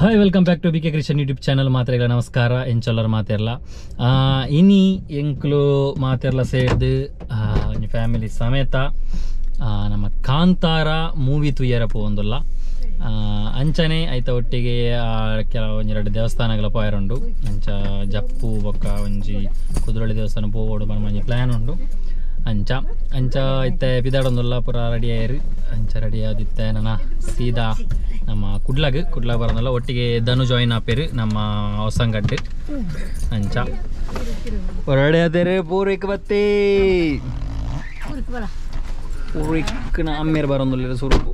Hi welcome back to B K Krishan YouTube channel. ಮಾತ್ರೆಗಳ ನಮಸ್ಕಾರ ಎಂಚೊಲ್ಲರ್ ಮಾತೆರ್ಲ ಇನಿ ಎಂಕ್ಲು ಮಾತೆರ್ಲ ಸೇರ್ದು ಫ್ಯಾಮಿಲಿ ಸಮೇತ ನಮ್ಮ ಕಾಂತಾರ ಮೂವಿ ತುಯ್ಯರ ಪೋವೊಂದುಲ್ಲ. ಅಂಚನೆ ಐತ ಒಟ್ಟಿಗೆ ಕೆಲವು ಒಂಜೆರಡು ದೇವಸ್ಥಾನಗಳ ಪೋಯರುಂಡು. ಅಂಚ ಜಪ್ಪು ಬೊಕ್ಕ ಒಂಜಿ ಕುದ್ರೋಳಿ ದೇವಸ್ಥಾನ ಪೋವೋಡು ಪನ್ಪ ಒಂಜಿ ಪ್ಲ್ಯಾನ್ ಉಂಡು. ಅಂಚ ಅಂಚ ಇತ್ತೆ ಪಿದಾಡೊಂದುಲ್ಲ ಪೂರ ರೆಡಿ ಆಯರು. ಅಂಚ ರೆಡಿ ಆದಿತ್ತೆ ನನ್ನ ಸೀದಾ ನಮ್ಮ ಕುಡ್ಲಾಗ್ ಕುಡ್ಲಾಗ್ ಬರೋದಲ್ಲ ಒಟ್ಟಿಗೆ ಧನು ಜಾಯಿನ್ ಆಪೇರು ನಮ್ಮ ಹೊಸಂಗಡ್ಡು. ಅಂಚ ರೆಡಿ ಆದೇರು ಪೂರ್ವಿಕ್ ಬತ್ತಿ ಪೂರ್ವಿಕ್ನ ಅಮ್ಮೇರು ಬರೋದಿಲ್ಲ ಸುರುಪು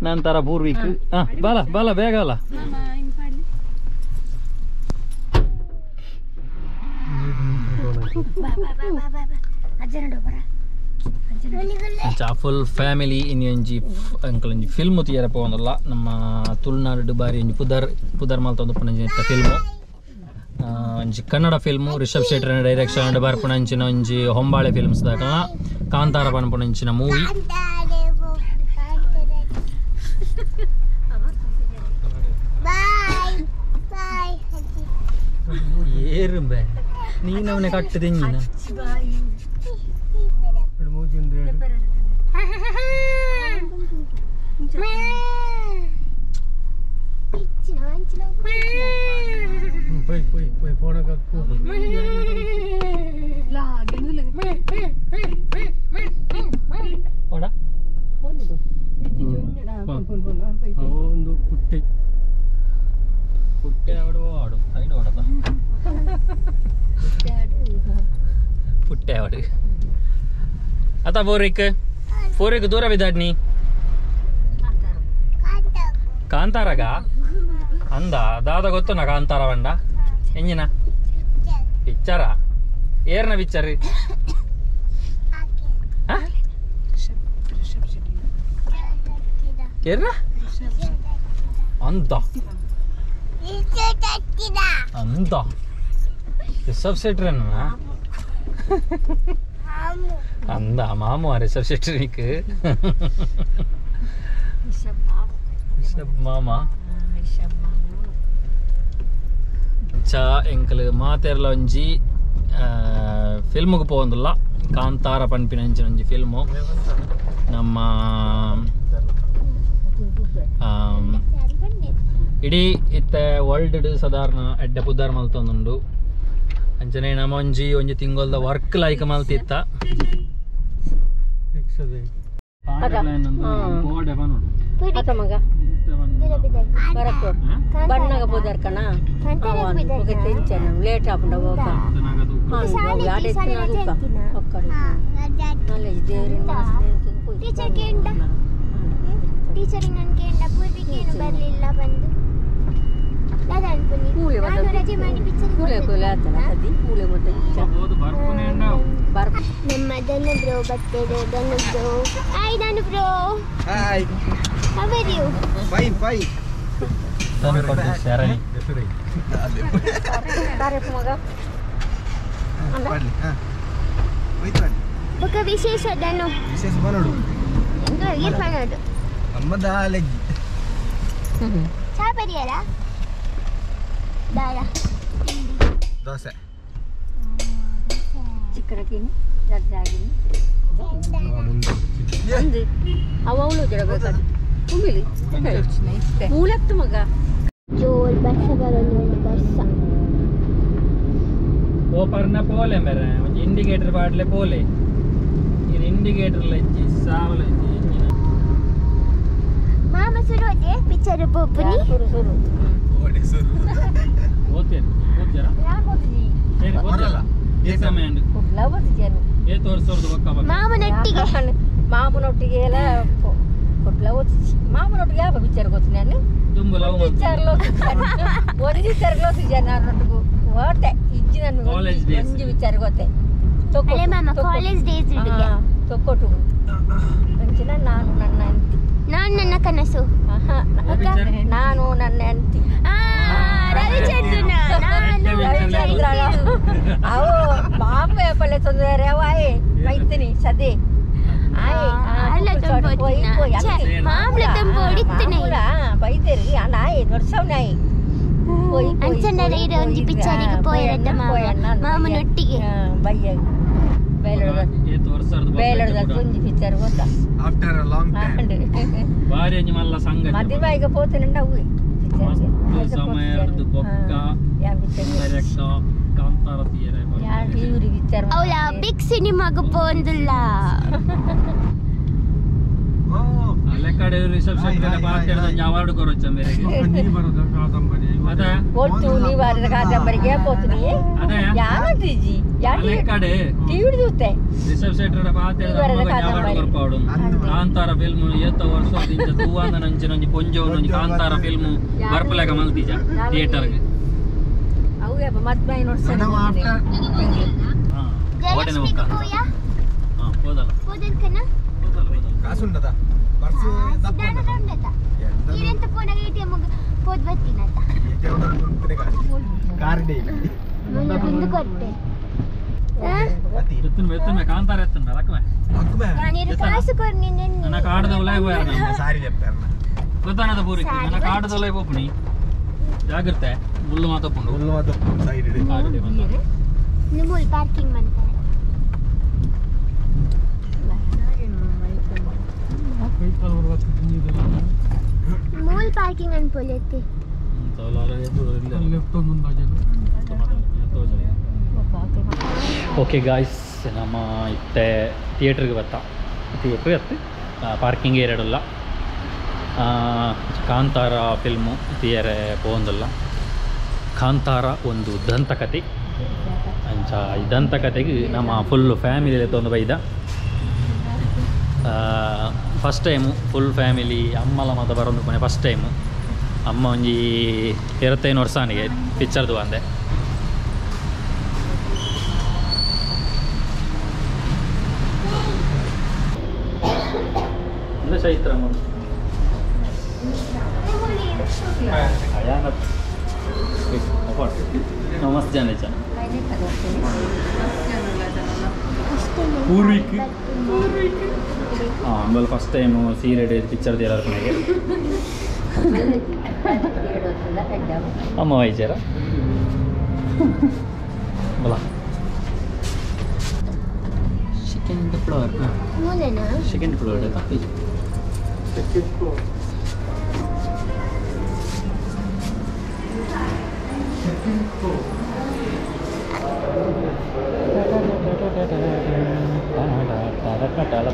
ನಂತರ ಪೂರ್ವಿಕ್ ಹಾಂ ಬಾಲ ಬಾಲ ಬೇಗ ಅಲ್ಲ. ಫುಲ್ ಫ್ಯಾಮಿಲಿ ಇನ್ನೊಂಜಿ ಅಂಕಲ್ ಒಂಜಿ ಫಿಲ್ಮ್ ತುಯ್ಯರ ಪೋವೊಂದುಲ್ಲ. ನಮ್ಮ ತುಳುನಾಡು ಬಾರಿ ಒಂಜಿ ಪುದರ್ ಪುದರ್ ಮಲ್ತೊಂದು ಉಪ್ಪುನಂಚಿನ ಫಿಲ್ಮು ಒಂಜಿ ಕನ್ನಡ ಫಿಲ್ಮು ರಿಷಬ್ ಶೆಟ್ಟರ್ನ ಡೈರೆಕ್ಷನ್ ಬರ್ಪುನಂಚಿನ ಒಂಜಿ ಹೊಂಬಾಳೆ ಫಿಲ್ಮ್ಸ್ ದಾಕಲ್ನ ಕಾಂತಾರ ಪನ್ಪುನಂಚಿನ ಮೂವಿ. ಏರುಂಬೆ ನೀನು ಅವನೇ ಕಟ್ಟದೆಂಜಿನ ಪುಟ್ಟೆ ಅವಡು ಅತ್ತ ಪೂರ್ವಿಕ್ ಪೂರ್ವಿಕ್ ದೂರ ಬಿದ್ದಾಡ್ನಿ ಕಾಂತಾರಗ ಅಂದ ದಾದ ಗೊತ್ತುನ ಕಾಂತಾರ ಬಂಡ ಎಂಜಿನ ಪಿಕ್ಚರ ಏರ್ನ ಪಿಕ್ಚರ್ ಏರ್ನ ಅಂದ ಅಂದ ರಿಷಬ್ ಶೆಟ್ಟರನ್ನ ಅಂದ ಮಾಮು ರಿಷಬ್ ಶೆಟ್ಟರಿಗೆ ರಿಷಬ್ ಮಾಮ ಚ ಎಂಕಲ್ ಮಾತೆರ್ಲ ಒಂಜಿ ಫಿಲ್ಮ್ಗೆ ಪೋವೊಂದುಲ್ಲ. ಕಾಂತಾರ ಪನ್ಪಿನ ಅಂಚಿನ ಒಂಜಿ ಫಿಲ್ಮು ನಮ್ಮ ಇಡೀ ಇತ್ತೆ ವರ್ಲ್ಡ್ ಸಾಧಾರಣ ಎಡ್ಡೆ ಪುದ್ದಾರ್ ಮಲ್ತೊಂದುಂಡು. ಅಂಚನೆ ನಮ್ಮ ಒಂಜಿ ಒಂಜಿ ತಿಂಗೊಲ್ದ ವರ್ಕ್ ಲೈಕ್ ಮಲ್ತಿತ್ತ. ನಮ್ಮ ಧನು ಬ್ರೋ ಬರ್ತಾರೆ. Dhanu bro hi Dhanu bro hi how are you fine fine Dhanu ಕೊಟ್ಟು ಶರಣಿ ಮಗ ಬೊಕ ವಿಶೇಷ ಧನು ವಿಶೇಷ ಬರೋಡು ಈ ಪನೋಡು ನಮ್ಮ ದಾಲೆಜ್ಜಿ ಚಾ ಬರಿಯಲ್ಲ ದಾಲ ದೋಸೆ ಚಿಕ್ಕನಕಿನಿ ರಜ್ಜಾಗಿನಿ ಅಂದು ಅವಳು ಜಡಬೇಕು ಉಮಿಲಿ ಮೂಲತ್ತು ಮಗ ಜೋರ್ ಬರ್ಸ ಬರೋದು ಬರ್ಸ ಓ ಪರ್ನ ಪೋಲೆ ಮೇರೆ ಒಂಜಿ ಇಂಡಿಕೇಟರ್ ಪಾಡ್ಲೆ ಪೋಲೆ ಇದು ಇಂಡಿಕೇಟರ್ ಲಜ್ಜಿ ಸಾವಲಜ್ಜಿ ಇಂಜಿನ ಮಾಮ ಸುರುದೆ ಪಿಕ್ಚರ್ ಪೋಪುನಿ ಸುರು ಸುರು ಓಡೆ ಸುರು ಓದ್ತೇನೆ ಓದ್ತೀರಾ ಯಾರು ಓದ್ತಿಜಿ ಏನು ಓದ್ತಿಲ್ಲ ಏ ಸಮಯ ಅಂಡು ಕುಡ್ಲ ಓದ್ತಿಜೇನು ಏ ತೋರಿಸೋದು ಬೊಕ್ಕ ಬೊಕ್ಕ ಮಾಮನೊಟ್ಟಿಗೆ ಮಾಮನೊಟ್ಟಿಗೆ ಎಲ್ಲ ಕೊಟ್ಲ ಓದ್ತಿಜಿ ಮಾಮನೊಟ್ಟಿಗೆ ಯಾವ ಪಿಕ್ಚರ್ ಗೊತ್ತು ನಾನು ದುಂಬು ಲವ್ ಪಿಕ್ಚರ್ ಒಂದು ಪಿಕ್ಚರ್ ಓದ್ತಿಜೆ ನಾನೊಟ್ಟಿಗೂ ಓದ್ತೆ ಇಜ್ಜಿ ನಾನು ಒಂಜಿ ವಿಚಾರ ಗೊತ್ತೆ ಅಲೆ ಮಾಮ ಕಾಲೇಜ್ ಡೇಸ್ ಹುಡುಗೆ ತೊಕ್ಕೊಟು ಅಂಚಿನ ನಾನು ನನ್ನ ಅಂತಿ ನಾನು ನನ್ನ ಕನಸು ನಾನು ನನ್ನ ಅಂತಿ ರವಿಚಂದ್ರನ ನಾನು ರವಿಚಂದ್ರ ಅವು ಮಾಮ ಪಲ್ಲೆ ತೊಂದರೆ ವಾಯ್ ಮೈತಿನಿ ಸದಿ ಮಾಮೂಲ ತಂಪು ಬೈದೇರಿ ನಾಯಿ ದೊಡ್ಸವ್ ನಾಯಿ ಅಂಚಂಡಲ ಇರ ಒಂಜಿ ಪಿಕ್ಚರಿಗೆ ಪೋಯರತ್ತ ಮಾಮ ಮಾಮನೊಟ್ಟಿಗೆ ಬಯ್ಯ ಬೇಲೊಡದ ಒಂಜಿ ಪಿಕ್ಚರ್ ಗೊತ್ತಾ ಆಫ್ಟರ್ ಅ ಲಾಂಗ್ ಟೈಮ್ ಬಾರಿ ಒಂಜಿ ಮಲ್ಲ ಸಂಗತಿ ಮದಿಮಾಯಿಗೆ ಪೋತೇನೆ ಅವು ಮಸ್ತ್ ಸಮಯರ್ದು ಬೊಕ್ಕ ಡೈರೆಕ್ಟ್ ಕಾಂತಾರ ಥಿಯೇಟರ್ ಇವ್ರಿ ಪಿಕ್ಚರ್ ಅವಳ ಬಿಗ್ ಸಿನಿಮಾಗೆ ಪೋಂದಿಲ್ಲ ಅಲ್ಲೇ ಕಡೆ ರಿಸೆಪ್ಷನ್ ಕಡೆ ಪಾತ್ರದ ಒಂಜಿ ಅವಾರ್ಡ್ ಕೊರೊಚ್ಚ ಮೇರೆಗೆ ಅದೇ ಪೋತು ನೀ ವಾರದ ಕಾದಂಬರಿಗೆ ಪೋತು ನೀ ಅದೇ ಯಾವದಿಜಿ ಅಲ್ಲೇ ಕಡೆ ಟಿವಿ ಜೊತೆ ರಿಸೆಪ್ಷನ್ ಕಡೆ ಪಾತ್ರದ ಅವಾರ್ಡ್ ಕೊರ್ಪಾಡು ಕಾಂತಾರ ಫಿಲ್ಮ್ ಏತ ವರ್ಷ ದಿಂಚ ತೂವಾಂದ ನಂಚಿನ ಒಂಜಿ ಪೊಂಜೋನು ಒಂಜಿ ಕಾಂತಾರ ಫಿಲ್ಮ್ ಬರ್ಪುಲೆಕ ಮಲ್ತಿಜ ಥಿಯೇಟರ್ಗೆ ಅವು ಮದ್ಮಾಯಿ ನೋಡ್ಸೋಣ ಓಟೆನ ಬೊಕ್ಕ ಹಾ ಹೋದಲ್ಲ ಪೋದಲ್ಕನ ಹೋದಲ್ಲ ಹೋದಲ್ಲ ಕಾಸುಂಡದ ಬರ್ಸು ದಪ್ಪ ಈರೆಂತ ಪೋನಾಗ ಎಟಿಎಂ ಪೋದ್ ಬತ್ತೀನತ್ತ ಕಾರ್ ಡೇ ಮುಂದೆ ಕೊಟ್ಟೆ ಎತ್ತುನ್ ಎತ್ತುನ್ ಕಾಂತಾರ ಎತ್ತುನ್ ಲಕ್ಮೆ ಲಕ್ಮೆ ನಾನು ಕಾಸು ಕೊರ್ನಿ ನನ್ನ ಕಾಡದ ಉಲೈ ಹೋಯಾರ ನಾನು ಸಾರಿ చెప్తారు ಗೊತ್ತಾನದ ಪೂರಿ ನನ್ನ ಕಾಡದ ಉಲೈ ಹೋಪುನಿ ಜಾಗ್ರತೆ ಮುಳ್ಳು ಮಾತಪ್ಪುಂಡು ಮುಳ್ಳು ಮಾತಪ್ಪುಂಡು ಸೈಡ್ ಇಡಿ ನಿಮ್ಮೂಲ್ ಪಾರ್ಕಿಂಗ್ ಮಾಡ್ತಾರೆ ಮೂಲ್ ಪಾರ್ಕಿಂಗ್ ಅನ್ಪೋಲೆತ್ತಿ ಓಕೆ ಗಾಯ್ಸ್ ನಮ್ಮ ಇತ್ತೆ ಥಿಯೇಟ್ರಿಗೆ ಬತ್ತ ಥಿಯೇಟ್ರ್ ಅತ್ತೆ ಪಾರ್ಕಿಂಗ್ ಏರಿಯಾಡುಲ್ಲ ಕಾಂತಾರ ಫಿಲ್ಮು ಥಿಯೇರೆ ಪೋಂದಲ್ಲ ಕಾಂತಾರ ಒಂದು ದಂತಕತೆ ಅಂಚ ಈ ದಂತಕತೆಗೆ ನಮ್ಮ ಫುಲ್ ಫ್ಯಾಮಿಲಿ ತೊಂದು ಬೈದ ಫಸ್ಟ್ ಟೈಮು ಫುಲ್ ಫ್ಯಾಮಿಲಿ ಅಮ್ಮಲ ಮಾತ ಬರೋದು ಕೊನೆ ಫಸ್ಟ್ ಟೈಮು ಅಮ್ಮ ಒಂಜಿ 25 ವರ್ಷನಿಗೆ ಪಿಕ್ಚರ್ದು ಅಂದೆ ಚೈತ್ರ ಮಸ್ತ್ ಜನ ಪೂರ್ವಿಕ್ ಆಮೇಲೆ ಫಸ್ಟ್ ಟೈಮು ಸೀರೆ ಪಿಕ್ಚರ್ ಎಲ್ಲರ ಕೊನೆಗೆ ಅಮ್ಮ ವೈದ್ಯರ ಬಲ ಸೆಕೆಂಡ್ ಫ್ಲೋರ್ ಸೆಕೆಂಡ್ ಫ್ಲೋರ್ ತಪ್ಪಿಜು second floor second floor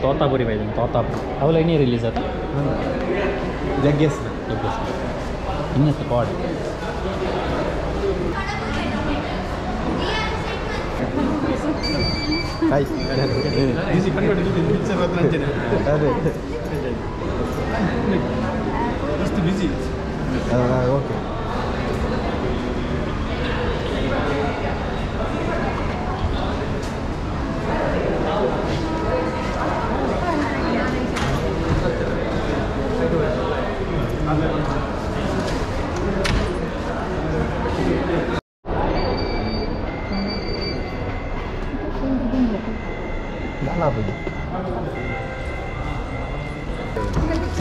Totapuri ಬೈದಂಗೆ ತೋತಾಪುರಿ ಅವಲ ಇನ್ನೇ ರಿಲೀಸ್ ಆತ ಜಗ್ಗೇಶ್ ಜಗ್ಗೇಶ್ ಇನ್ನತ್ತು ಪಾಡ್ ಬಿಸಿ ಓಕೆ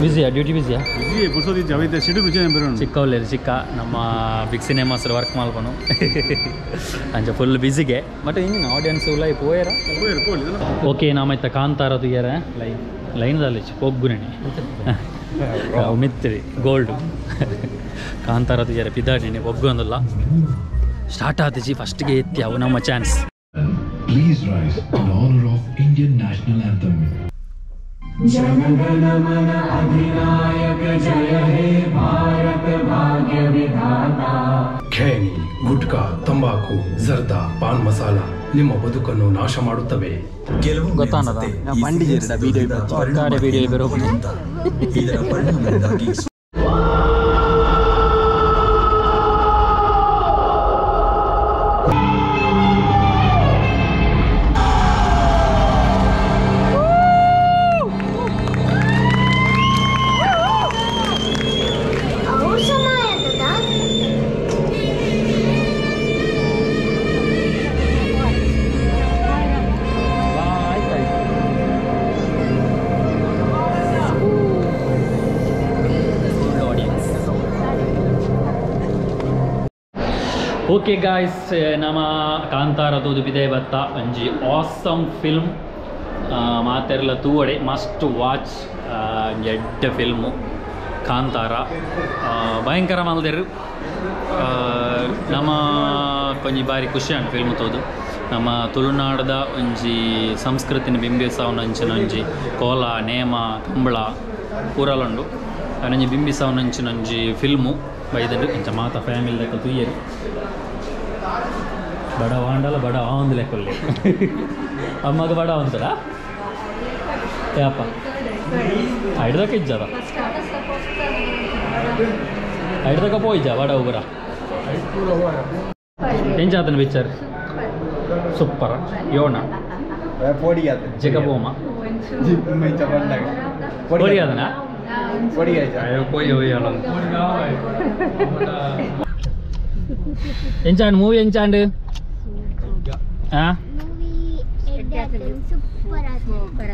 ಬಿಸಿಯಾ ಡ್ಯೂಟಿ ಬಿಸಿಯಾ ಬಿಸಿ ಪುರ್ಸೋದಿಜ್ಜಿ ಅವಿದ್ದೆ ಶೆಡ್ಯೂಲ್ ಬಿಸಿ ಬರೋಣ ಚಿಕ್ಕವಲ್ಲೇರು ಚಿಕ್ಕ ನಮ್ಮ ಬಿಗ್ ಸಿನಿಮಾಸ್ ವರ್ಕ್ ಮಲ್ಪನು ಅಂಚ ಫುಲ್ ಬಿಸಿಗೆ ಬಟ್ ಇಂಜಿನ ಆಡಿಯನ್ಸ್ ಉಲ್ಲ ಪೋಯರ ಓಕೆ ನಾಮ ಇತ್ತ ಕಾಂತಾರ ತುಯ್ಯರ ಲೈನ್ ಲೈನ್ದಲ್ಲಿ ಪೊಗ್ಗುರಣಿ ಮಿತ್ತಿರಿ ಗೋಲ್ಡ್ ಕಾಂತಾರ ತುಯ್ಯರ ಪಿದಾಡಿನಿ ಪೊಗ್ಗು ಅಂದಲ್ಲ ಸ್ಟಾರ್ಟ್ ಆತಿಜಿ ಫಸ್ಟ್ಗೆ ಎತ್ತಿ ಅವು ನಮ್ಮ chance. Please rise in honor of Indian National Anthem. Jana Gana Mana ಅಧಿನಾಯಕ ಜಯ ಹೇ ಭಾರತ ಭಾಗ್ಯ ವಿಧಾತ. ಖೇಣಿ, ಗುಟ್ಕಾ, ತಂಬಾಕು, ಜರ್ದಾ, ಪಾನ್ ಮಸಾಲ ನಿಮ್ಮ ಬದುಕನ್ನು ನಾಶ ಮಾಡುತ್ತವೆ. ಇದರ ಪರಿಣಾಮದಿಂದಾಗಿ ಓಕೆ ಗಾಯ್ಸ್ ನಮ್ಮ ಕಾಂತಾರ ತೂದು ಬಿದೆ ಬತ್ತ ಒಂಜಿ ಆಸಮ್ ಫಿಲ್ಮ್ ಮಾತೆರ್ಲ ತೂವಡೆ ಮಸ್ಟ್ ವಾಚ್ ಎಡ್ಡೆ ಫಿಲ್ಮು ಕಾಂತಾರ ಭಯಂಕರ ಮಲ್ದೆರು ನಮ್ಮ ಕೊಂಜಿ ಬಾರಿ ಖುಷಿ ಅಂಡ್ ಫಿಲ್ಮ್ ತೂದು ನಮ್ಮ ತುಳುನಾಡದ ಒಂಜಿ ಸಂಸ್ಕೃತಿನ ಬಿಂಬಿಸಾವನ ಅಂಚಿನ ಒಂಜಿ ಕೋಲ ನೇಮ ಕಂಬಳ ಪೂರಲುಂಡು ಅವನೊಂಜಿ ಬಿಂಬಿಸಾವನ ಅಂಚಿನ ಒಂಜಿ ಫಿಲ್ಮು ಬೈದಂಡು ಇಂಚ ಮಾತ ಫ್ಯಾಮಿಲಿ ಲೆಕ್ಕ ತೂಯರು ಬಡ ವಾಂಡಲ ಬಡ ಆವಂದು ಲೆಕ್ಕಲ್ಲಿ ಅಮ್ಮಗ ಬಡ ಅವಂತದ ಯಾಪ ಐಡ್ದಕ್ಕೆ ಇಜ್ಜದ ಐಡ್ದಕ್ಕ ಪೋಯಿಜ ಬಡ ಉಗುರ ಎಂಚಾತನ ಪಿಕ್ಚರ್ ಸೂಪರ್ ಯೋಣ ಜಗಬೋಮ ಪೊಡಿ ಅದನ ಪೊಡಿ ಎಂಚಾಂಡ್ ಮೂವಿ ಎಂಚಾಂಡ್ ಆ ಮೂವಿ ಸೂಪರ್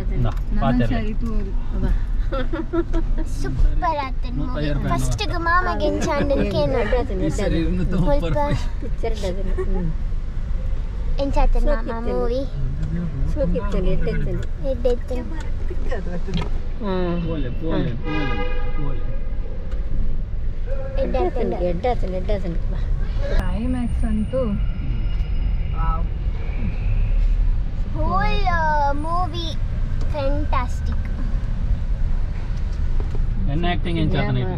ಸೂಪರ್ ಆತನ್ ಮೂವಿ ಫಸ್ಟ್ ಗೆ ಮಾಮಗೆ ಎಂಚಾಂಡ್ ಕೇನೋಡು ಸ್ವಲ್ಪ ಪಿಕ್ಚರ್ ಎಂಚಾತನ್ ಮಾಮ ಮೂವಿ ಸೋಕಿತ್ತನೆ ಎಡ್ಡೆತ್ತನೆ ಎಡ್ಡೆತ್ತನೆ ಪೋಲೆ ಪೋಲೆ ಪೋಲೆ ಪೋಲೆ ಎಡ್ಡೆತ್ತನೆ ಎಡ್ಡೆತ್ತನೆ ಎಡ್ಡೆತ್ತನೆ ಕ್ಲೈಮ್ಯಾಕ್ಸ್ ಅಂತೂ ವಾವ್ ಹೋಲ್ ಮೂವಿ ಫ್ಯಾಂಟಾಸ್ಟಿಕ್. ಎನ್ನ ಆಕ್ಟಿಂಗ್ ಎಂಚಾತನ ಇದು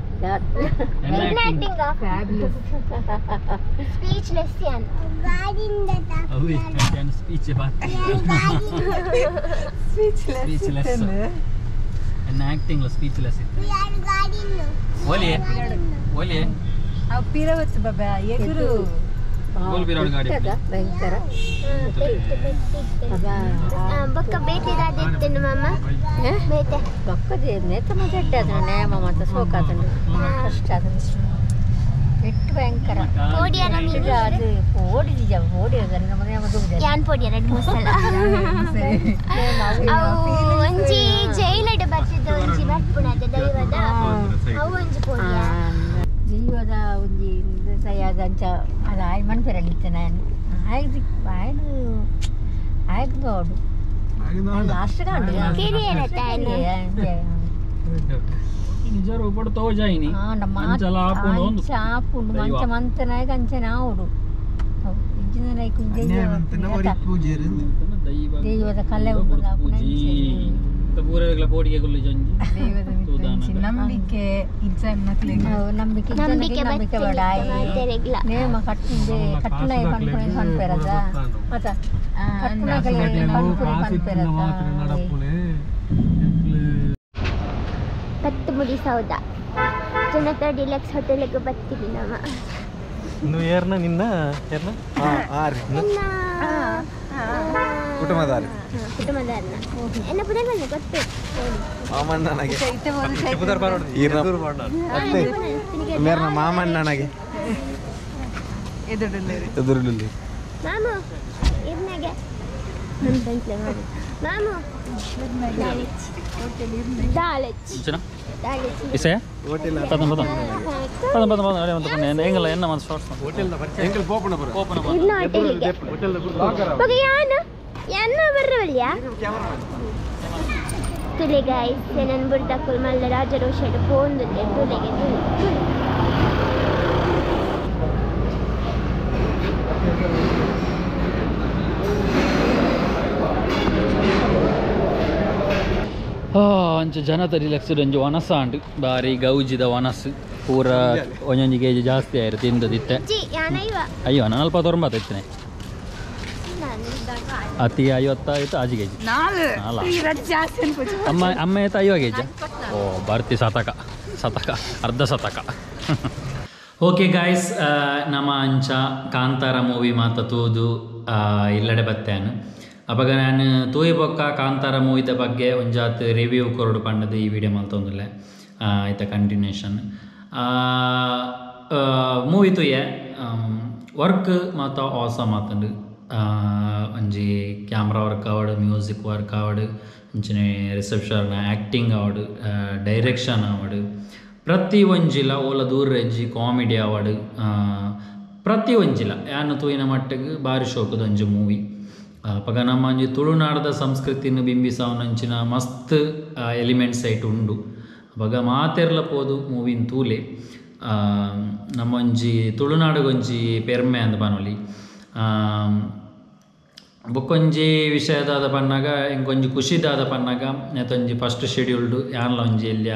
ಎನ್ನ ಆಕ್ಟಿಂಗ್ ಫ್ಯಾಬುಲಸ್ ಸ್ಪೀಚ್ಲೆಸ್ ಯಾನ್ ಗಾಡಿಂದ ಅವಿ ಯಾನ್ ಸ್ಪೀಚ್ ಬಾತ್ ಸ್ಪೀಚ್ಲೆಸ್ ಎನ್ನ ಆಕ್ಟಿಂಗ್ ಲ ಸ್ಪೀಚ್ಲೆಸ್ ಇತ್ತು ಯಾರು ಗಾಡಿಂದ ಓಲಿ ಓಲಿ ಆ ಪಿರವತ್ತು ಬಾಬಾ ಎಗುರು ಗೋಲ್ ಬಿರಾಡ್ ಗಾಡಿ ಭಯಂಕರ ಬೊಕ್ಕ ಬೇತೆ ದಾದಿತ್ತೇನು ಮಾಮ ಬೇತೆ ಬೊಕ್ಕ ನೇತ ಮಜ ಎಡ್ಡೆ ನೇಮ ಮತ್ತೆ ಸೋಕಾತನು ಕಷ್ಟ ಅದನ್ನು ಎಟ್ಟು ಭಯಂಕರ ಪೋಡಿಯರ ಮೀನು ಅದು ಓಡಿದ ಓಡಿದ ನಮ್ಮ ನೇಮ ದುಡ್ಡು ಯಾನ್ ಪೋಡಿಯರ ಮಸಾಲ ಅವು ಒಂಜಿ ಜೈಲಡ್ ಬರ್ತಿದ್ದ ಒಂಜಿ ಬರ್ಪುಣದ ದೈವದ ಅವು ಒಂಜಿ ಪೋಡಿಯ ದೈವದ ಒಂಜಿ ಅಂಚ ಅದು ಆಯ್ ಮನ್ಪೆರಲಿತ್ತೆ ನಾನು ಆಯ್ದು ಆಯ್ದು ಆಯ್ದು ನೋಡು ಲಾಸ್ಟ್ ನಿಜ ರೂಪಡ್ ತೋಜಾಯಿನಿ ಅಂಚಲ ಆಪುಂಡು ಒಂದು ಆಪುಂಡು ಮಂಚ ಮಂತನಾಯಕ ಅಂಚನೆ ಆವಡು ದೈವದ ಕಲೆ ಪೂರೆಗಳ ಪೋಡಿಗೆ ಗುಲ್ಲಿ ಜಂಜಿ ನಂಬಿಕೆ ನಂಬಿಕೆ ನಂಬಿಕೆ ನಂಬಿಕೆ ಬೇಡ ನೇಮ ಕಟ್ಟಿಂದೆ ಕಟ್ಟುನಾಯ ಪನ್ಪುಣೆ ಪನ್ಪೆರದ ಮತ್ತ ಕಟ್ಟುನಾಗಲೆ ಪನ್ಪುಣೆ ಪನ್ಪೆರದ ಪತ್ತುಮುಡಿ ಸೌಧ ಜನತಾ ಡಿಲಕ್ಸ್ ಹೋಟೆಲ್ಗೆ ಬರ್ತೀವಿ ನಮ್ಮ ಇನ್ನು ಏರ್ನ ನಿನ್ನ ಏರ್ನ ಆರ್ ಕುಟುಂಬದಾರ ಕುಟುಂಬದಾರನ ಎನ್ನ ಪುದರ್ ಬಂದು ಗೊತ್ತು ಮಾಮಣ್ಣನಿಗೆ ಅತ್ತೆ ಮೇರ್ನ ಮಾಮಣ್ಣನಿಗೆ ಎದುರುಳ್ಳಿ ಮಾಮು ಇರ್ನಾಗೆ ನನ್ನ ಬಂತ್ಲೆ ಮಾಮು ಮಾಮು ದಾಲಚ್ ದಾಲಚ್ ಇಸೆ ಪದ ಪದ ಪದ ಪದ ಪದ ಅಡೆ ಒಂದು ಪನ್ನ ಎಂಗಲ ಎನ್ನ ಒಂದು ಶಾರ್ಟ್ಸ್ ಹೋಟೆಲ್ ಎಂಗಲ್ ಪೋಪಣ ಬರ ಪೋಪಣ ಇರ್ನ ಹೋಟೆಲ್ಗೆ ಹೋಟೆಲ್ ಬಗೆ ಯಾನ ಯಾನ ಬರ್ರವಲ್ಯಾ ತುಲೆ ಗಾಯ್ಸ್ ನನ್ನ ಬುರ್ದಕುಲ್ ಮಲ್ಲ ರಾಜರೋಷಡ್ ಪೋಂದುಲ್ಲೆ ತುಲೆಗೆ ತುಲೆ ತುಲೆ ಅಂಚ ಜನತ ರಿಲ್ಯಾಕ್ಸ್ ಒಂಜಿ ವನಸ ಅಂಡು ಬಾರಿ ಗೌಜಿದ ವನಸು ಪೂರ ಒಂಜೊಂಜಿ ಕೆ ಜಿ ಜಾಸ್ತಿ ಆಯಿರು ತಿಂದದಿತ್ತೆ ಅಯ್ಯೋ ನಾನು ಅಲ್ಪ ತೊಂಬತ್ತು ಇತ್ತನೆ ಅತಿ 50 ಆಜಿ ಕೆ ಜಿ ಅಮ್ಮ ಅಮ್ಮ ಆಯ್ತು 50 ಕೆ ಜಿ ಓ ಬರ್ತಿ ಶತಕ ಶತಕ ಅರ್ಧ ಶತಕ. ಓಕೆ ಗಾಯ್ಸ್ ನಮ್ಮ ಅಂಚ ಕಾಂತಾರ ಮೂವಿ ಮಾತ ತೂದು ಇಲ್ಲಡೆ ಬತ್ತೇನು ಅಪಗ ನಾನು ತೂಯಿ ಬೊಕ್ಕ ಕಾಂತಾರ ಮೂವಿದ ಬಗ್ಗೆ ಒಂಜಾತ್ ರಿವ್ಯೂ ಕೊರಡು ಪಂಡದು ಈ ವಿಡಿಯೋ ಮಲ್ತೊಂದುಲ್ಲೆ ಆಯ್ತ ಕಂಟಿನ್ಯೂಷನ್ ಮೂವಿ ತೂಯೆ ವರ್ಕ್ ಮಾತ ಆಸಮ್ ಆತಂಡು ಒಂಜಿ ಕ್ಯಾಮ್ರಾ ವರ್ಕ್ ಆವಡು ಮ್ಯೂಸಿಕ್ ವರ್ಕ್ ಆವಡು ಅಂಚನೆ ರಿಸೆಪ್ಷನ್ ಆ್ಯಕ್ಟಿಂಗ್ ಆವಡು ಡೈರೆಕ್ಷನ್ ಆವಡು ಪ್ರತಿ ಒಂಜಿಲ ಓಲ ದೂರ ರೆಜ್ಜಿ ಕಾಮಿಡಿ ಆವಡು ಪ್ರತಿ ಒಂಜಿಲ ಯಾನು ತೂಯಿನ ಮಟ್ಟಿಗೆ ಬಾರಿ ಶೋಕದ ಒಂಜಿ ಮೂವಿ. ಅಪಗ ನಮ್ಮ ಒಂಜಿ ತುಳುನಾಡದ ಸಂಸ್ಕೃತಿನ ಬಿಂಬಿಸಾವನಂಚಿನ ಮಸ್ತ್ ಎಲಿಮೆಂಟ್ಸ್ ಐಟ್ ಉಂಡು. ಅಪಗ ಮಾತೆರ್ಲ ಪೋದು ಮೂವಿನ ತೂಲೆ ನಮ್ಮೊಂಜಿ ತುಳುನಾಡುಗೊಂಜಿ ಪೆರ್ಮೆ ಅಂದ್ ಪನೊಲಿ. ಬೊಕ್ಕೊಂಜಿ ವಿಷಯದಾದ ಪನ್ನಾಗ ಇಂಕೊಂಜಿ ಖುಷಿದಾದ ಪನ್ನಾಗ ನೆತ್ತೊಂಜಿ ಫಸ್ಟ್ ಶೆಡ್ಯೂಲ್ಡ್ ಯಾನ್ಲ ಒಂಜಿ ಎಲ್ಯ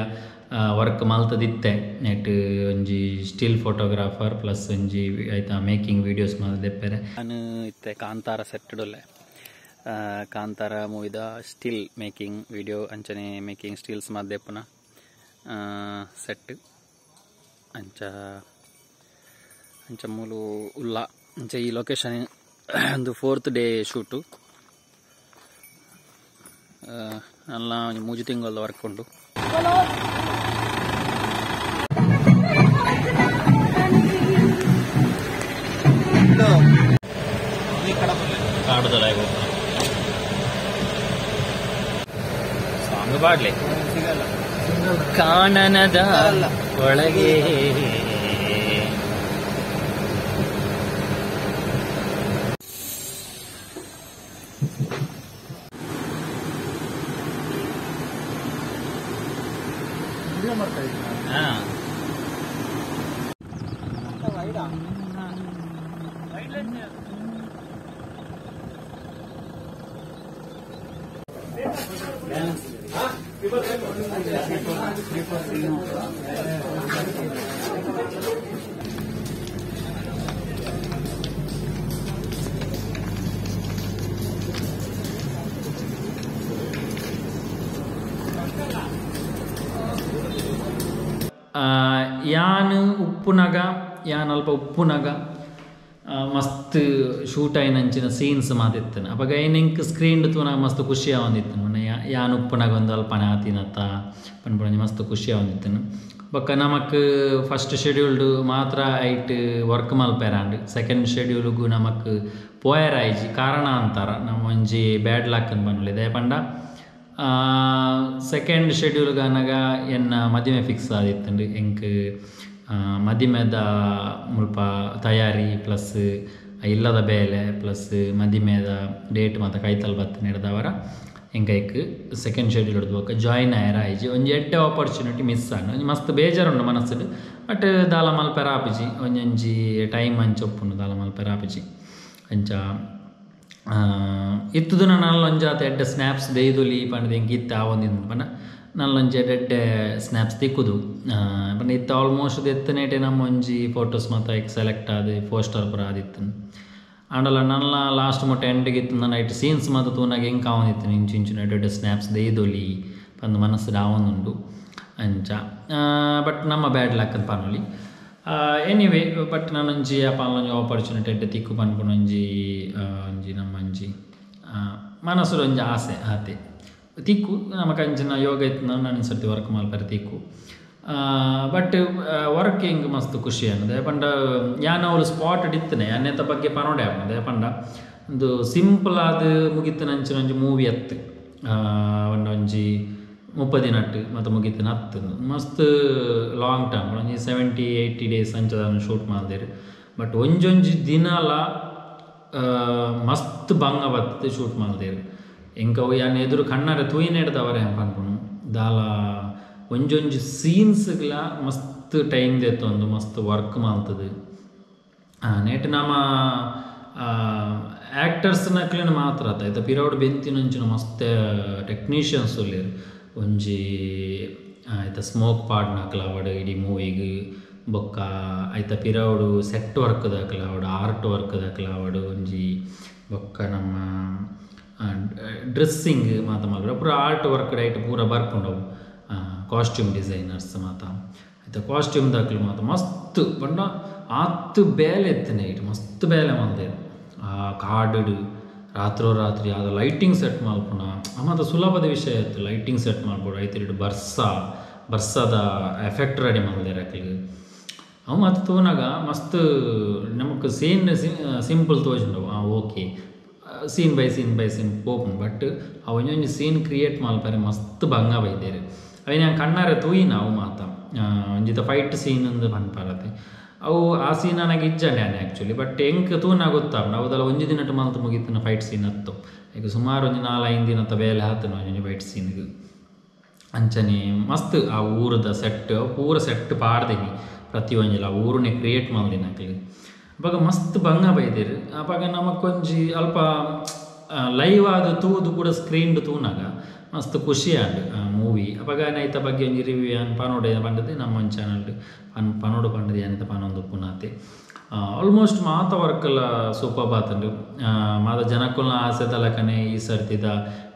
ವರ್ಕ್ ಮಲ್ತದಿತ್ತೆ ನೆಟ್ ಒಂಜಿ ಸ್ಟಿಲ್ ಫೋಟೋಗ್ರಾಫರ್ ಪ್ಲಸ್ ಒಂಜಿ ಆಯ್ತಾ ಮೇಕಿಂಗ್ ವೀಡಿಯೋಸ್ ಮಲ್ದೆಪ್ಪೆರೆ. ನಾನು ಇತ್ತೆ ಕಾಂತಾರ ಸೆಟ್ಟುಡೊಲ್ಲೆ ಕಾಂತಾರ ಮೂವಿದ ಸ್ಟಿಲ್ ಮೇಕಿಂಗ್ ವೀಡಿಯೋ ಅಂಚನೆ ಮೇಕಿಂಗ್ ಸ್ಟಿಲ್ಸ್ ಮಲ್ದೆಪ್ಪುನ ಸೆಟ್ ಅಂಚ ಅಂಚ ಮೂಲು ಉಲ್ಲ ಅಂಚ ಈ ಲೊಕೇಶನ್ ಒಂದು ಫೋರ್ತ್ ಡೇ ಶೂಟು ಅಲ್ಲ ಒಂಜಿ ಮೂಜಿ ತಿಂಗಳದ ವರ್ಕ್ ಉಂಡು. ಸಾಂಗ್ ಬಾಡ್ಲೆ ಕಾನನದ ಒಳಗೆ ಯಾನ್ ಉಪ್ಪುನಗ ಯಾನ್ ಅಲ್ಪ ಉಪ್ಪುನಗ ಮಸ್ತ್ ಶೂಟ್ ಆಯಿನಂಚಿನ ಸೀನ್ಸ್ ಮಾತಿತ್ತನು. ಅಪಗ ಎಂಕ್ ಸ್ಕ್ರೀನ್ ತೂನಾಗ ಮಸ್ತ್ ಖುಷಿ ಆವೊಂದಿತ್ತನು. ಯಾನ್ ಉಪ್ಪುನಗ ಒಂದು ಅಲ್ಪನೆ ಆತಿನತ್ತ ಪನ್ಪುನ ಮಸ್ತ್ ಖುಷಿ ಆವೊಂದಿತ್ತನು. ಬೊಕ್ಕ ನಮಕ್ ಫಸ್ಟ್ ಶೆಡ್ಯೂಲ್ಡ್ ಮಾತ್ರ ಐಟ್ ವರ್ಕ್ ಮಲ್ಪೆರಾಂಡ್. ಸೆಕೆಂಡ್ ಶೆಡ್ಯೂಲ್ಗು ನಮಕ್ ಪೋಯರ ಆಯ್ಜಿ ಕಾರಣ ಅಂತಾರ ನಮ್ಮ ಒಂಜಿ ಬ್ಯಾಡ್ ಲಕ್ ಅಂತ ಪನ್ಪುಲೆ. ದಾಯೆ ಪಂಡ ಸೆಕೆಂಡ್ ಶೆಡ್ಯೂಲ್ಗೆ ಅನಗ ಎನ್ನ ಮದಿಮೆ ಫಿಕ್ಸ್ ಆದಿತ್ತುಂಡು. ಎಂಕ್ ಮದಿಮೆದ ಮುಲ್ಪ ತಯಾರಿ ಪ್ಲಸ್ ಇಲ್ಲದ ಬೇಲೆ ಪ್ಲಸ್ ಮದಿಮೆದ ಡೇಟ್ ಮಾತ ಕೈತಲ್ ಬತ್ತು ನಡೆದವರ ಎಂಕೈಕ್ ಸೆಕೆಂಡ್ ಶೆಡ್ಯೂಲ್ ಹಿಡ್ದು ಬೊಕ್ಕ ಜಾಯಿನ್ ಆಯರ ಆಯ್ಜಿ. ಒಂಜಿ ಎಡ್ಡೆ ಆಪರ್ಚುನಿಟಿ ಮಿಸ್ ಆಂಡ್. ಒಂಜಿ ಮಸ್ತ್ ಬೇಜಾರುಂಡು ಮನಸ್ಸುಡು. ಬಟ್ ದಾಲ ಮಲ್ಪೆರ ಆಪಿಜಿ ಒಂಜೊಂಜಿ ಟೈಮ್ ಅಂಚೊಪ್ಪುಂಡು ದಾಲ ಮಲ್ಪೆರ ಆಪಿಜಿ. ಅಂಚ ಇತ್ತುದು ನಲ್ಲೊಂಜಿ ಆತ ಎಡ್ಡೆ ಸ್ನ್ಯಾಪ್ಸ್ ದೇಯ್ದುಲಿ ಪಂಡ್ದು ಎಂಕ್ ಇತ್ತೆ ಆವೊಂದಿತ್ತು ಪಂಡ ನಲ್ಲೊಂಜಿ ಎಡ್ಡೆ ಸ್ನ್ಯಾಪ್ಸ್ ತಿಕ್ಕುದು ಪಂಡ ಇತ್ತೆ ಆಲ್ಮೋಸ್ಟ್ ಎತ್ತನೇಟೆ ನಮ್ಮ ಒಂಜಿ ಫೋಟೋಸ್ ಮಾತ ಸೆಲೆಕ್ಟ್ ಆದ್ ಪೋಸ್ಟರ್ ಪೂರ ಆದಿತ್ತು. ಆಂಡಲ ನನ್ನ ಲಾಸ್ಟ್ ಮುಟ್ಟ ಎಂಡ್ಗೆ ಇತ್ತು ನನ್ನ ಐಟ್ ಸೀನ್ಸ್ ಮಾತ ತೂನಾಗ ಎಂಕ್ ಆವೊಂದಿತ್ತು ಇಂಚು ಇಂಚಿನ ಎಡ್ಡೆ ಸ್ನ್ಯಾಪ್ಸ್ ದೇಯ್ದೊಲಿ ಪಂದ್ ಮನಸ್ಸುಡು ಆವೊಂದುಂಡು ಅಂಚ. ಬಟ್ ನಮ್ಮ ಬ್ಯಾಡ್ ಲಕ್ ಅಂತ ಪನೊಲಿ. ಎನಿವೇ ಬಟ್ ನಾನೊಂಜಿ ಅಪಾಲೊಂಜಿ ಆಪರ್ಚುನಿಟಿ ಎಡ್ಡೆ ತಿಕ್ಕು ಪನ್ಪುನೊಂಜಿ ಒಂಜಿ ನಮ್ಮೊಂಜಿ ಮನಸ್ಸುಡು ಒಂಜಿ ಆಸೆ ಆತೆ ತಿಕ್ಕು ನಮಕ್ ಅಂಚಿನ ಯೋಗ ಇತ್ತು ನಾನು ಸರ್ತಿ ವರ್ಕ್ ಮಲ್ಪೆರೆ ತಿಕ್ಕು. ಬಟ್ ವರ್ಕ್ ಎಂಕ್ ಮಸ್ತ್ ಖುಷಿ ಆಂಡ್. ಪಂಡ ಯಾನ್ ಅವ್ಲು ಸ್ಪಾಟ್ ಇತ್ತನೆ ಯಾನೆತ್ತ ಬಗ್ಗೆ ಪನೊಡೆ ಆಪುಂಡು. ಪಂಡ ಒಂದು ಸಿಂಪಲ್ ಆದ್ ಮುಗಿತನಂಚಿನ ಒಂಜಿ ಮೂವಿ ಅತ್ತು ಪಂಡ ಒಂಜಿ 30 ದಿನಟ್ ಮತ್ತು ಮುಗಿತನ ಹತ್ತು ಮಸ್ತ್ ಲಾಂಗ್ ಟರ್ಮ್ ಒಂಜಿ 70-80 ಡೇಸ್ ಅಂಚದ ಶೂಟ್ ಮಲ್ದೆರ್. ಬಟ್ ಒಂಜೊಂಜಿ ದಿನಲ ಮಸ್ತ್ ಬಂಗ ಬತ್ತುದು ಶೂಟ್ ಮಲ್ದೆರ್. ಎಂಕ್ ಅವು ಯಾನ್ ಎದುರು ಕಣ್ಣಾರೆ ತೂಯಿನೆಡ್ದವರೆ ಯಾನ್ ಪನ್ಪುನು ದಾಲ ಒಂಜೊಂಜಿ ಸೀನ್ಸ್ಗ್ಲ ಮಸ್ತ್ ಟೈಮ್ ದೆತ್ತೊಂದು ಮಸ್ತ್ ವರ್ಕ್ ಮಲ್ತುದು. ನೆಟ್ ನಮ ಆ್ಯಕ್ಟರ್ಸ್ ನಕ್ಲೆನ್ ಮಾತ್ರ ಅತ್ತ ಐತ ಪಿರವುಡು ಬೆಂತಿನಂಚಿನ ಮಸ್ತ್ ಟೆಕ್ನಿಷಿಯನ್ಸ್ ಉಲ್ಲೆರ್. ಒಂಜಿ ಐತ ಸ್ಮೋಕ್ ಪಾಡ್ನಕ್ಲಾವಡ್ ಇಡೀ ಮೂವಿಗ್ ಬೊಕ್ಕ ಐತ ಪಿರವುಡು ಸೆಟ್ ವರ್ಕ್ ದಕ್ಲಾವಡ್ ಆರ್ಟ್ ವರ್ಕ್ ದಕ್ಲಾವಡ್ ಒಂಜಿ ಬೊಕ್ಕ ನಮ್ಮ ಡ್ರೆಸ್ಸಿಂಗ್ ಮಾತ ಮಲ್ಪುನ ಪೂರ ಆರ್ಟ್ ವರ್ಕ್ ಐಟ್ ಪೂರ ಬರ್ಪುಂಡು ಅವು ಕಾಸ್ಟ್ಯೂಮ್ ಡಿಸೈನರ್ಸ್ ಮಾತ ಐತ ಕಾಸ್ಟ್ಯೂಮ್ ದಕ್ಲು ಮಾತ ಮಸ್ತ್ ಪಂಡ ಆತ್ ಬೇಲೆ ಇತ್ತನೆ ಐಟ್ ಮಸ್ತ್ ಬೇಲೆ ಮಲ್ದೆರ್. ಆ ಕಾಡುಡು ರಾತ್ರೋ ರಾತ್ರಿ ಆದ ಲೈಟಿಂಗ್ ಸೆಟ್ ಮಲ್ಪುನ ಮಾತ ಸುಲಭದ ವಿಷಯ ಇತ್ತು. ಲೈಟಿಂಗ್ ಸೆಟ್ ಮಲ್ಪೊಡು ಐತಿರಡು ಬರ್ಸದ ಎಫೆಕ್ಟ್ ರೆಡಿ ಮಲ್ದೆರ್ ಅಕ್ಲು. ಅವು ಮಾತ ತೂನಗ ಮಸ್ತ್ ನಮಕ್ ಸೀನ್ ಸಿಂಪಲ್ ತೋಜುಂಡು okay scene by scene by scene ಪೋಪುಂಡು. ಬಟ್ ಅವು ಒಂಜೊಂಜಿ ಸೀನ್ ಕ್ರಿಯೇಟ್ ಮಲ್ಪೆರೆ ಮಸ್ತ್ ಬಂಗ ಬೈದೆರ್. ಅವೆನ್ ಯಾನ್ ಕಣ್ಣಾರೆ ತೂಯಿನ ಅವು ಮಾತ ಒಂಜಿತ ಫೈಟ್ ಸೀನ್ ಅಂದ್ ಪನ್ಪರತೆ ಅವು ಆ ಸೀನ್ ನನಗೆ ಇಜ್ಜಂಡೆ ಆನೆ ಆ್ಯಕ್ಚುಲಿ ಬಟ್ ಎಂಕ್ ತೂನ ಗೊತ್ತಾಪುಂಡು ಅವುದಲ್ಲ ಒಂಜಿ ದಿನಟ್ಟು ಮಲ್ತು ಮುಗಿತಿನ ಫೈಟ್ ಸೀನ್ ಅತ್ತು ಈಗ ಸುಮಾರು ಒಂಜಿ 4-5 ದಿನತ್ತ ಬೇಲೆ ಆತನು ಒಂಜಿ ಫೈಟ್ ಸೀನ್ಗೆ ಅಂಚನೆ ಮಸ್ತ್ ಆ ಊರದ ಸೆಟ್ ಪೂರ ಸೆಟ್ ಪಾಡ್ದಿನಿ ಪ್ರತಿಯೊಂಜಿಲ ಊರನ್ನೇ ಕ್ರಿಯೇಟ್ ಮಲ್ದಿನ ಅಕ್ಲು ಅವಾಗ ಮಸ್ತ್ ಬಂಗ ಬೈದಿರು ಅವಾಗ ನಮಕೊಂಜಿ ಅಲ್ಪ ಲೈವ್ ಆದ ತೂದು ಕೂಡ ಸ್ಕ್ರೀನ್ ತೂನಾಗ ಮಸ್ತ್ ಖುಷಿ ಆಂಡ್ ಮೂವಿ ಅವಾಗ ಐತ ಬಗ್ಗೆ ಒಂಜಿ ರಿವ್ಯೂ ಯಾನ್ ಪನೋಡೆ ಪಂಡದು ನಮ್ಮ ಒಂದು ಚಾನಲ್ ಪನೋಡು ಪಂಡದು ಯಾನಿತ ಪನೊಂದು ಪುನಾತೆ ಆಲ್ಮೋಸ್ಟ್ ಮಾತ ವರ್ಕೆಲ್ಲ ಸೂಪರ್ ಬಾತುಂಡು ಮಾತ ಜನಕ್ಕುಲ್ನ ಆಸೆ ತಲಕನೆ ಈ ಸರ್ತಿದ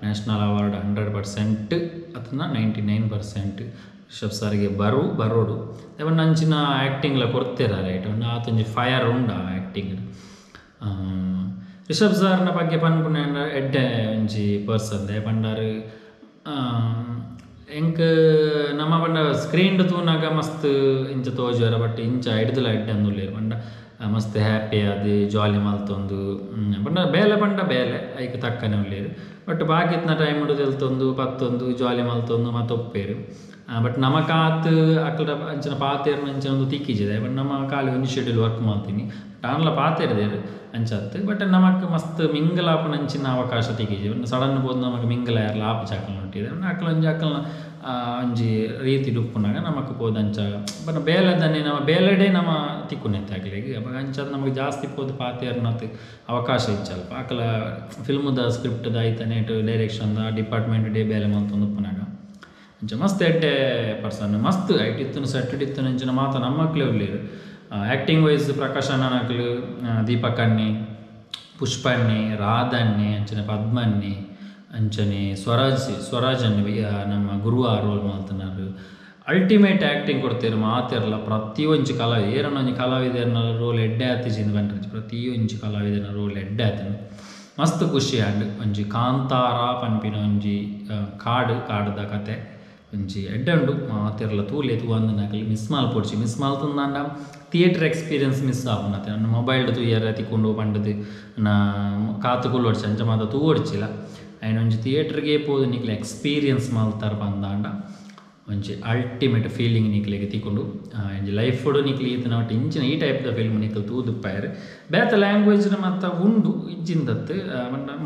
ನ್ಯಾಷನಲ್ ಅವಾರ್ಡ್ 100% ಅಥವಾ 99% ರಿಷಬ್ ಸರ್ಗೆ ಬರೋಡು ಅವನ್ನ ಅಂಚಿನ ಆ್ಯಕ್ಟಿಂಗ್ಲ ಕೊಡ್ತೀರ ರೈಟ್ ಒಂದು ಆತೊಂಜಿ ಫೈರ್ ಉಂಡ ಆ್ಯಕ್ಟಿಂಗ್ ರಿಷಬ್ ಸರ್ನ ಬಗ್ಗೆ ಪನ್ಪುನ ಎಡ್ಡೆ ಒಂಜಿ ಪರ್ಸನ್ ದೆ ಪಂಡಾರು ಎಂಕ್ ನಮ್ಮ ಪಂಡ ಸ್ಕ್ರೀನ್ ತೂನಾಗ ಮಸ್ತ್ ಇಂಚ ತೋಜುವರ ಬಟ್ ಇಂಚ ಎಡ್ದಲ ಎಡ್ಡೆ ಅಂದುಲ್ಲೇರು ಪಂಡ ಮಸ್ತ್ ಹ್ಯಾಪಿ ಅದು ಜಾಲಿ ಮಲ್ತೊಂದು ಪಂಡ ಬೇಲೆ ಪಂಡ ಬೇಲೆ ಐಕ್ ತಕ್ಕನೆ ಉಲ್ಲೇರು ಬಟ್ ಬಾಕಿತ್ನ ಟೈಮ್ ತೆಲ್ತೊಂದು ಪತ್ತೊಂದು ಜಾಲಿ ಮಲ್ತೊಂದು ಮತ್ತು ಒಪ್ಪೇರು ಬಟ್ ನಮ್ಮ ಕಾತ್ ಅಕ್ಕಡ ಅಂಚಿನ ಪಾತೇರ್ನ ಅಂಚಿನ ಒಂದು ತಿಕ್ಕಿಜಿದೆ ಬಟ್ ನಮ್ಮ ಖಾಲಿ ಒಂದು ಶೆಡ್ಯೂಲ್ ವರ್ಕ್ ಮಾಡ್ತೀನಿ ಬಟ್ ಆನ್ಲ ಪಾತೇರ್ದೇರು ಅಂಚತ್ತು ಬಟ್ ನಮಕ್ ಮಸ್ತ್ ಮಿಂಗಲ್ ಆಪುನ ಅಂಚಿನ ಅವಕಾಶ ತಿಕ್ಕಿಜಿ ಸಡನ್ ಪೋದು ನಮಕ್ ಮಿಂಗಲ್ ಯಾರ್ಲ ಆಪು ಚಾಕಲ್ ಹೊಂಟಿದೆ ಅಕ್ಕಲ ಒಂಜಿ ಅಕ್ಕಲ್ನ ಒಂಜಿ ರೀತಿ ಡುಪ್ಪುನಾಗ ನಮಕ್ ಪೋದು ಅಂಚ ಬಟ್ ಬೇಲೆದನ್ನೇ ನಮ್ಮ ಬೇಲೆಡೆ ನಮ್ಮ ತಿಕ್ಕುನೆತ್ತೆ ಅಕ್ಲೆಗ್ ಅವಾಗ ಅಂಚಾದ ನಮಗೆ ಜಾಸ್ತಿ ಪೋದು ಪಾತೇರ್ನತ್ ಅವಕಾಶ ಇಚ್ಚಲ್ಪ ಅಕ್ಕಲ ಫಿಲ್ಮ್ದ ಸ್ಕ್ರಿಪ್ಟ್ದ ಐತನೇಟ್ ಡೈರೆಕ್ಷನ್ದ ಡಿಪಾರ್ಟ್ಮೆಂಟ್ ಡೇ ಬೇಲೆ ಮಲ್ತೊಂದು ಉಪ್ಪುನಾಗ ಅಂಚ ಮಸ್ತ್ ಎಡ್ಡೆ ಪರ್ಸನ್ ಮಸ್ತ್ ಐಟ್ ಇತ್ತನು ಸೆಟ್ ಇತ್ತನು ಅಂಚಿನ ಮಾತ ನಮ್ಮಕ್ಲೇ ಉಲ್ಲೇರು ಆ್ಯಕ್ಟಿಂಗ್ ವೈಸ್ ಪ್ರಕಾಶ್ ಅಣ್ಣನಕ್ಲು ದೀಪಕ್ ಅಣ್ಣೆ ಪುಷ್ಪಣ್ಣೆ ರಾಧಣ್ಣೆ ಅಂಚನೆ ಪದ್ಮಣ್ಣೆ ಅಂಚನೆ ಸ್ವರಾಜ್ ಅಣ್ಣೆ ನಮ್ಮ ಗುರುವ ರೋಲ್ ಮಲ್ತನಾರು ಅಲ್ಟಿಮೇಟ್ ಆ್ಯಕ್ಟಿಂಗ್ ಕೊಡ್ತೀರು ಮಾತಿರಲ್ಲ ಪ್ರತಿಯೊಂಜಿ ಕಲಾವಿದ ಏರನ್ನ ಒಂಜಿ ಕಲಾವಿದರನ್ನ ರೋಲ್ ಎಡ್ಡೆ ಆತಿಜಿಂದ ಬಂಡ್ರೆ ಪ್ರತಿಯೊಂಜಿ ಕಲಾವಿದನ ರೋಲ್ ಎಡ್ಡೆ ಆತನು ಮಸ್ತ್ ಖುಷಿ ಆಂಡ್ ಒಂಜಿ ಕಾಂತಾರ ಪನ್ಪಿನ ಒಂಜಿ ಕಾಡುದ ಕತೆ ಒಂಜಿ ಎಡ್ಡೆ ಉಂಡು ಮಾತಿರಲ್ಲ ತೂಲೆ ತೂವಂದನಕಲಿ ಮಿಸ್ ಮಲ್ಪೊಡ್ಚಿ ಮಿಸ್ ಮಲ್ತಂದಾಂಡ ಥಿಯೇಟರ್ ಎಕ್ಸ್ಪೀರಿಯನ್ಸ್ ಮಿಸ್ ಆಪುನತೆ ನನ್ನ ಮೊಬೈಲ್ ತೂಯರ ತಿಕ್ಕೊಂಡು ಪಂಡದು ನಾ ಕಾತು ಕುಲ್ಲೊಡ್ಚಿ ಅಂಚ ಮಾತ ತೂವೊಡ್ಚಿಲ್ಲ ಆ್ಯಂಡ್ ಒಂಜಿ ಥಿಯೇಟರ್ಗೆ ಪೋದು ನಿಕ್ಲೆ ಎಕ್ಸ್ಪೀರಿಯನ್ಸ್ ಮಲ್ತಾರ ಪಂದಾಂಡ ಒಂಜಿ ಅಲ್ಟಿಮೇಟ್ ಫೀಲಿಂಗ್ ನಿಕ್ಲೆಗೆ ತಿಕ್ಕೊಂಡು ಒಂಜಿ ಲೈಫ್ ನಿಕ್ಲಿ ಈತನ ಒಟ್ಟು ಇಂಚಿನ ಈ ಟೈಪ್ದ ಫಿಲ್ಮ್ ನಿಕ್ಲು ತೂದುಪ್ಪಾಯರು ಬೇತೆ ಲ್ಯಾಂಗ್ವೇಜ್ನ ಮಾತ ಉಂಡು ಇಜ್ಜಿಂದತ್ತು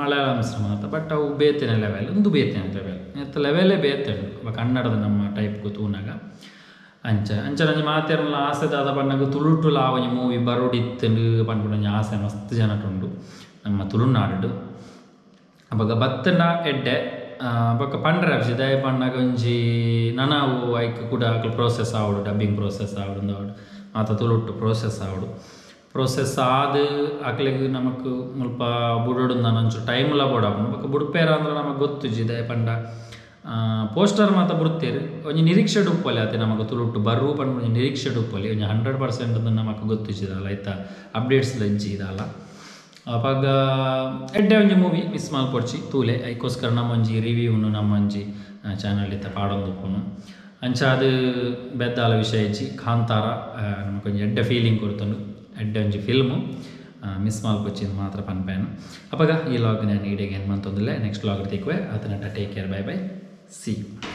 ಮಲಯಾಳಂಸ್ ಮಾತ ಬಟ್ ಅವು ಬೇತೆನೆ ಲೆವೆಲ್ ಒಂದು ಬೇತೆನೆ ಲೆವೆಲ್ ಎತ್ತ ಲೆವೆಲೇ ಬೇತೆ ಉಂಡು ಕನ್ನಡದ ನಮ್ಮ ಟೈಪ್ಗೂ ತೂನಾಗ ಅಂಚ ಅಂಚ ನಂಜಿ ಮಾತೆರ್ನ ಆಸೆ ದಾದ ಪನ್ನಗ ತುಳುಟುಲ ಒಂಜಿ ಮೂವಿ ಬರೋಡಿತ್ತಂಡು ಪನ್ಪುಂಡು ಒಂಜಿ ಆಸೆ ಮಸ್ತ್ ಜನಟುಂಡು ನಮ್ಮ ತುಳುನಾಡು ಅವಾಗ ಬತ್ತನ ಎಡ್ಡೆ ಬೊಕ್ಕ ಪಂಡ್ರೆ ಅಪ್ಸಿ ದಯ ಪಣ್ಣಾಗ ಒಂಜಿ ನನವು ಐಕ್ ಕೂಡ ಅಕ್ಲು ಪ್ರೋಸೆಸ್ ಆವಡು ಡಬ್ಬಿಂಗ್ ಪ್ರೋಸೆಸ್ ಆವಡು ಆವಡು ಮಾತ ತುಳುಟು ಪ್ರೋಸೆಸ್ ಆವಡು ಪ್ರೋಸೆಸ್ ಆದ್ ಅಕ್ಲೆಗ್ ನಮಕ್ ಮುಲ್ಪ ಬುಡೋಡು ಒಂಚೂರು ಟೈಮ್ಲ ಬೋಡಾಪುಂಡು ಬೊಕ್ಕ ಬುಡ್ಪೇರ ಅಂದ್ರೆ ನಮಗೆ ಗೊತ್ತುಜಿ ದಯ ಪಂಡ ಪೋಸ್ಟರ್ ಮಾತ ಬುಡ್ತೇರು ಒಂಜಿ ನಿರೀಕ್ಷೆ ಉಪ್ಪೊಲಿ ಆತೆ ನಮಕ್ ತುಳುಟು ಬರು ಪಂಡ ಒಂಜಿ ನಿರೀಕ್ಷೆ ಉಪ್ಪೊಲಿ ಒಂಜಿ 100% ನಮಕ್ ಗೊತ್ತುಜಿದಲ್ಲ ಆಯ್ತಾ ಅಪ್ಡೇಟ್ಸ್ ಇಜ್ಜಿ ಇದಲ್ಲ ಅವಾಗ ಎಡ್ಡೆ ಒಂಜಿ ಮೂವಿ ಮಿಸ್ ಮಲ್ಪೊಡ್ಚಿ ತೂಲೆ ಐಕೋಸ್ಕರ ನಮ್ಮೊಂಜಿ ರಿವ್ಯೂನು ನಮ್ಮೊಂಜಿ ಚಾನಲ್ ಇತ್ತ ಪಾಡೊಂದು ಉಪ್ಪುನು ಅಂಚ ಅದು ಬೆದ್ದಾಲ ವಿಷಯ ಇಜ್ಜಿ ಕಾಂತಾರ ನಮಕೊಂಜಿ ಎಡ್ಡೆ ಫೀಲಿಂಗ್ ಕೊಡ್ತುಂಡು ಎಡ್ಡೆ ಒಂಜಿ ಫಿಲ್ಮು ಮಿಸ್ ಮಲ್ಪೊಚ್ಚಿ ಮಾತ್ರ ಪನ್ಪೇನು ಅವಾಗ ಈ ಲಾಗ್ ನಾನು ಈಡೆಗೆ ಏನು ಮಂತೊಂದಿಲ್ಲ ನೆಕ್ಸ್ಟ್ ಲಾಗ್ ತಿಕ್ಕುವೆ ಆತನಟ take care bye bye see you.